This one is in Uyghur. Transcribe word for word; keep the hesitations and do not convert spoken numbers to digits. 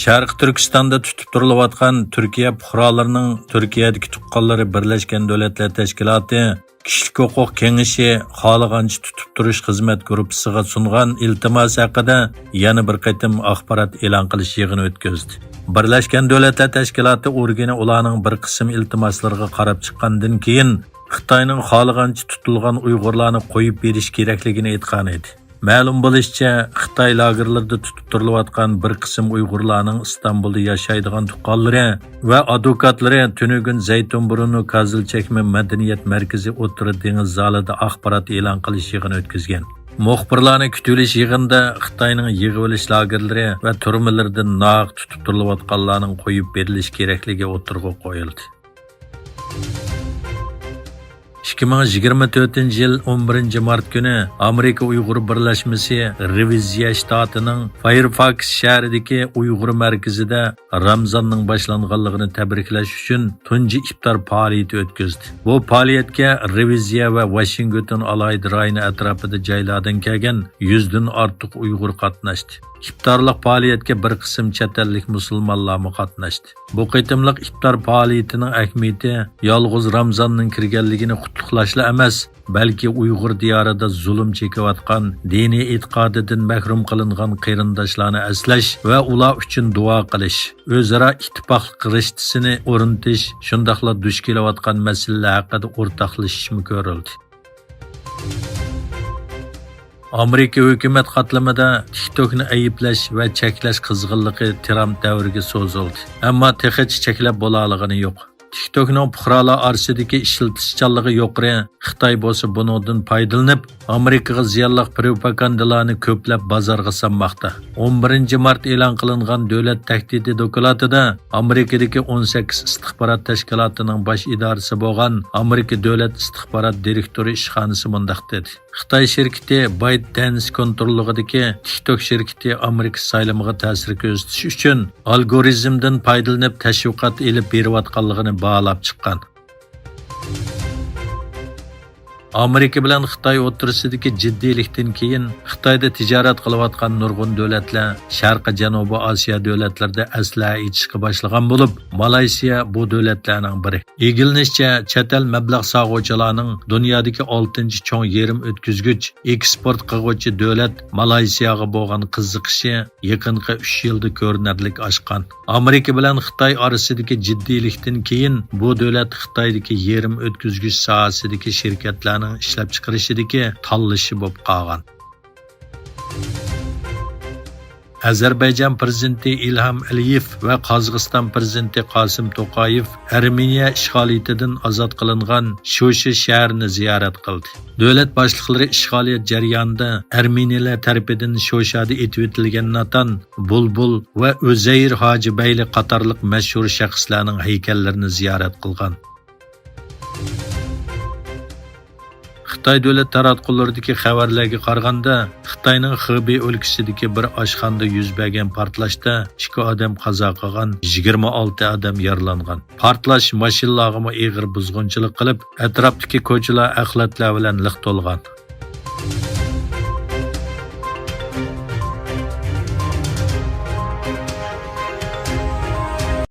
شەرقىي تۈركىستاندا تۇتۇپ تۇرۇلۇۋاتقان تۈركىيە پۇقرالىرىنىڭ تۈركىيەدىكى تۇغقانلىرى بىرلەشكەن دۆلەتلەر تەشكىلاتى كىشىلىك ھوقۇق كېڭىشى خالىغانچە تۇتۇپ تۇرۇش خىزمەت گۇرۇپپىسىغا سۇنغان ئىلتىماسى ھەققىدە يەنە بىر قېتىم ئاخبارات ئېلان قىلىش يىغىنى ئۆتكۈزدى. بىرلەشكەن دۆلەتلەر تەشكىلاتى ئورگىنى ئۇلارنىڭ بىر قىسىم ئىلتىماسلىرىغا قاراپ چىققاندىن كېيىن، خىتاينىڭ خالىغانچە تۇتۇلغان ئۇيغۇرلارنى قويۇپ بېرىش كېرەكلىكىنى ئېيتقانىدى. مەلۇم بولۇشىچە، خىتاي لاگېرلىرىدا تۇتۇپ تۇرۇلۇۋاتقان بىر قىسىم ئۇيغۇرلارنىڭ ئىستانبۇلدا ياشايدىغان تۇغقانلىرى ۋە ئادۋوكاتلىرى تۈنۈگۈن زەيتۇنبۇرۇنۇ كازىل چەكمە مەدەنىيەت مەركىزى ئوتتۇرا دېڭىز زالىدا ئاخبارات ئېلان قىلىش يىغىنى ئۆتكۈزگەن. مۇخبىرلارنى كۈتۈۋېلىش يىغىنىدا خىتاينىڭ يىغىۋېلىش لاگېرلىرى ۋە تۈرمىلىرىدە ناھەق تۇتۇپ تۇرۇلۇۋاتقانلارنىڭ قويۇپ بېرىلىشى كېرەكلىكى ئوتتۇرىغا قويۇلدى. ئىككى مىڭ يىگىرمە تۆتىنچى يىل ئون بىرىنچى مارت كۈنى ئامېرىكا ئۇيغۇر بىرلەشمىسى رېۋىزىيە شتاتىنىڭ فايرفاكس شەھىرىدىكى ئۇيغۇر مەركىزىدە رامزاننىڭ باشلانغانلىقىنى تەبرىكلەش ئۈچۈن تۇنجى ئىپتار پائالىيىتى ئۆتكۈزدى. بۇ پائالىيەتكە رېۋىزىيە ۋە ۋاشىنگتون ئالاھىدە رايونى ئەتراپىدا جايلاردىن كەلگەن يۈزدىن ئارتۇق ئۇيغۇر قاتناشتى. ئىپتارلىق پائالىيەتكە بىر قىسىم چەت ئەللىك مۇسۇلمانلارمۇ قاتناشتى. بۇ قېتىملىق ئىپتار پائالىيىتىنىڭ ئەھمىيىتى يالغۇز رامزاننىڭ كىرگەنلىكىنى قۇتلۇقلاشلا ئەمەس، بەلكى ئۇيغۇر دىيارىدا زۇلۇم چېكىۋاتقان، دىنىي ئېتىقادىدىن مەھرۇم قىلىنغان قېرىنداشلارنى ئەسلەش ۋە ئۇلار ئۈچۈن دۇئا قىلىش، ئۆزئارا ئىتتىپاقلىق رىشتىسىنى ئورنىتىش، شۇنداقلا دۇچ كېلىۋاتقان مەسىلىلەر ھەققىدە ئورتاقلىشىشمۇ كۆرۈلدى. ئامېرىكا ھۆكۈمەت قاتلىمىدا تىكتوكنى ئەيىبلەش ۋە چەكلەش قىزغىنلىقى ترامپ دەۋرىگە سوزۇلدى. ئەمما تېخىچە چەكلەپ بولالىغىنى يوق. تىكتوكنىڭ پۇقرالار ئارىسىدىكى ئىشلىتىشچانلىقى يۇقىرى، خىتاي بولسا بۇنىڭدىن پايدىلىنىپ، ئامېرىكىغا زىيانلىق پروپاگاندىلارنى كۆپلەپ بازارغا سالماقتا. ئون بىرىنچى مارت ئېلان قىلىنغان دۆلەت تەھدىتى دوكلاتىدا ئامېرىكىدىكى ئون سەككىز ئىستىخبارات تەشكىلاتىنىڭ باش ئىدارىسى بولغان ئامېرىكا دۆلەت ئىستىخبارات دىرېكتورى ئىشخانىسى مۇنداق دېدى: خىتاي شىركىتى بايت دانس كونتروللۇقىدىكى تىكتوك شىركىتى ئامېرىكا سايلىمىغا تەسىر كۆرسىتىش ئۈچۈن ئالگورىزمدىن پايدىلىنىپ تەشۋىقات ئېلىپ بېرىۋاتقانلىقىنى باھالاپ چىققان. ئامېرىكا بىلەن خىتاي ئوتتۇرىسىدىكى جىددىيلىكتىن كېيىن، خىتايدا تىجارەت قىلىۋاتقان نۇرغۇن دۆلەتلەر شەرقىي جەنۇبىي ئاسىيا دۆلەتلىرىدە ئەسلىھە ئېچىشقا باشلىغان بولۇپ، مالايسىيا بۇ دۆلەتلەرنىڭ بىرى. ئىگىلىنىشىچە، چەت ئەل مەبلەغ سالغۇچىلارنىڭ دۇنيادىكى ئالتىنچى چوڭ يېرىم ئۆتكۈزگۈچ، ئېكسپورت قىلغۇچى دۆلەت مالايسىياغا بولغان قىزىقىشى يېقىنقى ئۈچ يىلدا كۆرۈنەرلىك ئاشقان. ئامېرىكا بىلەن خىتاي ئارىسىدىكى جىددىيلىكتىن كېيىن، بۇ دۆلەت خىتايدىكى يېرىم ئۆتكۈزگۈچ ساھەسىدىكى شىركەتلەرنىڭ ئىشلەپچىقىرىشىدىكى تاللىشى بولۇپ قالغان. ئەزەربەيجان پىرېزىدېنتى ئىلھام ئەلىيېف ۋە قازاقىستان پىرېزىدېنتى قاسىم توقايېف ئەرمېنىيە ئىشغالىيىتىدىن ئازاد قىلىنغان شوشا شەھىرىنى زىيارەت قىلدى. دۆلەت باشلىقلىرى ئىشغالىيەت جەريانىدا ئەرمېنىيەلەر تەرىپىدىن شوشادا ئېتىۋېتىلگەن ناتان، بۇلبۇل ۋە ئۆزەير ھاجى بەيلى قاتارلىق مەشھۇر شەخسلەرنىڭ ھەيكەللىرىنى زىيارەت قىلغان. خىتاي دۆلەت تاراتقۇلىرىدىكى خەۋەرلەرگە قارىغاندا، خىتاينىڭ خېبېي ئۆلكىسىدىكى بىر ئاشخانىدا يۈز بەرگەن پارتلاشتا ئىككى ئادەم قازا قىلغان، يىگىرمە ئالتە ئادەم يارىلانغان. پارتلاش ماشىنىلارغىمۇ ئېغىر بۇزغۇنچىلىق قىلىپ، ئەتراپتىكى كوچىلار ئەخلەتلەر بىلەن لىق تولغان.